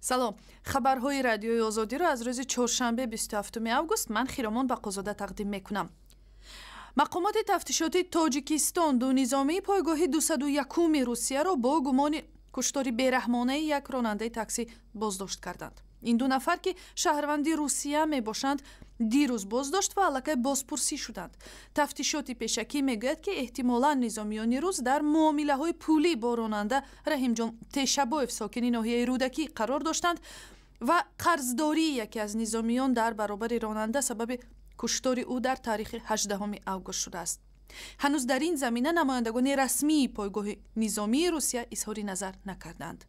Салом. Хабарҳои Радиои Озодиро аз рӯзи чоршанбе, 27 август, ман Хиромон Бақозода тақдим мекунам. Мақомоти тафтишотии Тоҷикистон ду низомии пойгоҳи 201-уми Русияро бо гумони куштори бераҳмонаи як ронандаи таксӣ боздошт карданд. Ин ду нафар, ки шаҳрванди Русия мебошанд, дирӯз боздошт ва аллакай бозпурсӣ шуданд. Тафтишоти пешакӣ мегӯяд, ки эҳтимолан низомиёни рус дар муомилаҳои пулӣ бо ронанда Раҳимҷон Тешабоев, сокини ноҳияи Рӯдакӣ, қарор доштанд ва қарздории яке аз низомиён дар баробари ронанда сабаби куштори ӯ дар таърихи 18 август шудааст. Ҳанӯз дар ин замина намояндагони расмии пойгоҳи низомии Русия изҳори назар накарданд.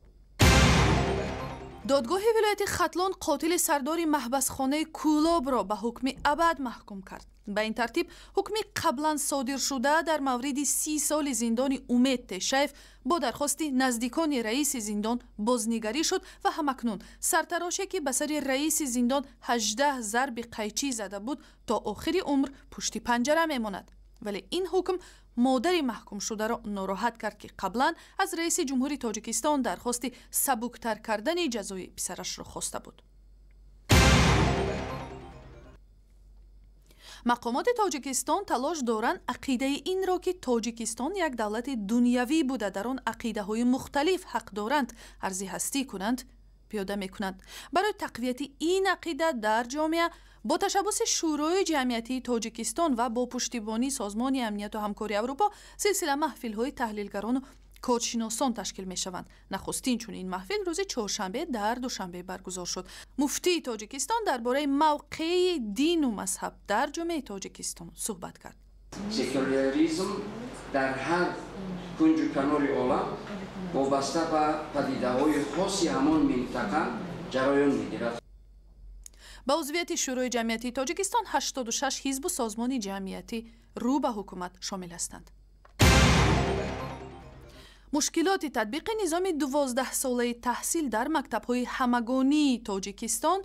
Додгоҳи вилояти Хатлон қотили сардори маҳбасхонаи Кӯлобро ба ҳукми абад маҳкум кард. Ба ин тартиб, ҳукми қаблан содиршуда дар мавриди 30 соли зиндони Умед Тешаев бо дархости наздикони раиси зиндон бознигарӣ шуд ва ҳамакнун сартароше, ки ба сари раиси зиндон 18 зарби қайчӣ зада буд, то охири умр пушти панҷара мемонад. Вале ин ҳукм модари маҳкумшударо нороҳат кард, ки қаблан аз раиси ҷумҳури Тоҷикистон дархости сабуктар кардани ҷазои писарашро хоста буд. Мақомоти Тоҷикистон талош доранд ақидаи инро, ки Тоҷикистон як давлати дунявӣ буда, дар он ақидаҳои мухталиф ҳақ доранд арзи ҳастӣ кунанд, пиёда мекунанд. Барои тақвияти ин ақида дар ҷомеа бо ташаббуси Шӯрои ҷамъиятии Тоҷикистон ва бо пуштибонии Созмони амнияту ҳамкории Аврупо силсила маҳфилҳои таҳлилгарону коршиносон ташкил мешаванд. Нахустин чунин маҳфил рӯзи чоршанбе дар Душанбе баргузор шуд. Муфтии Тоҷикистон дар бораи мавқеи дину мазҳаб дар ҷомеаи Тоҷикистон суҳбат кард. Секуляризм дар ҳар кунҷу канори олам вобаста ба падидаҳои хоси ҳамон минтақа ҷараён мегирад. Ба узвияти Шӯрои ҷамъиятии Тоҷикистон 86 ҳизбу созмони ҷамъиятӣ рӯ ба ҳукумат шомил ҳастанд. Мушкилоти татбиқи низоми 12-солаи таҳсил дар мактабҳои ҳамагонии Тоҷикистон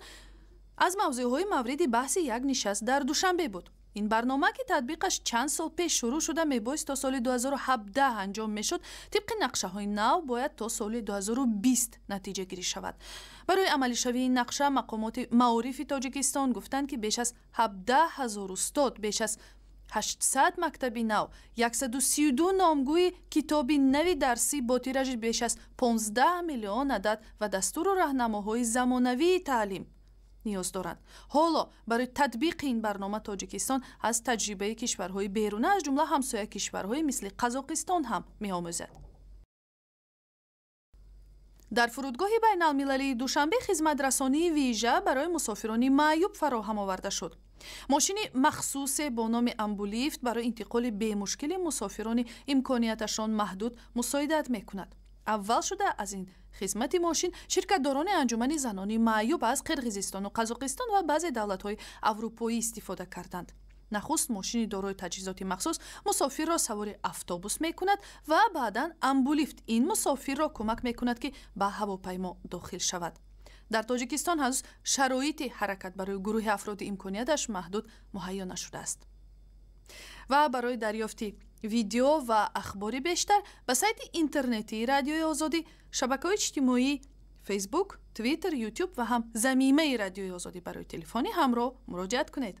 аз мавзӯъҳои мавриди баҳси як нишаст дар Душанбе буд. Ин барнома, ки татбиқаш чанд сол пеш шурӯъ шуда, мебоист то соли 2017 анҷом мешуд, тибқи нақшаҳои нав бояд то соли 2020 натиҷагирӣ шавад. Барои амалишавии ин нақша мақомоти маорифи Тоҷикистон гуфтанд, ки беш аз 17 ҳазор устод, беш аз 800 мактаби нав, 132 номгӯи китоби нави дарсӣ бо тиражи беш аз 15 миллион адад ва дастуру раҳнамоҳои замонавии таълим ниёз доранд. Ҳоло барои татбиқи ин барнома Тоҷикистон аз таҷрибаи кишварҳои беруна, аз ҷумла ҳамсоя кишварҳои мисли Қазоқистон ҳам меомӯзад. Дар фурудгоҳи байналмилалии Душанбе хизматрасонии вижа барои мусофирони маъюб фароҳам оварда шуд. Мошини махсусе бо номи амбулифт барои интиқоли бемушкили мусофирони имконияташон маҳдуд мусоидат мекунад. Аввал шуда аз ин хизмати мошин ширкатдорони анҷумани занони маъюб аз Қирғизистону Қазоқистон ва баъзе давлатҳои аврупоӣ истифода карданд. Нахуст мошини дорои таҷҳизоти махсус мусофирро савори автобус мекунад ва баъдан амбулифт ин мусофирро кӯмак мекунад, ки ба ҳавопаймо дохил шавад. Дар Тоҷикистон ҳанӯз шароити ҳаракат барои гурӯҳи афроди имконияташ маҳдуд муҳайё нашудааст. Ва барои дарёфти видео ва ахбори бештар ба сайти интернетии Радиои Озодӣ, шабакаҳои иҷтимоӣ Фейсбук, Твиттер, Ютуб ва ҳам замимаи Радиои Озодӣ барои телефони ҳамроҳ муроҷиат кунед.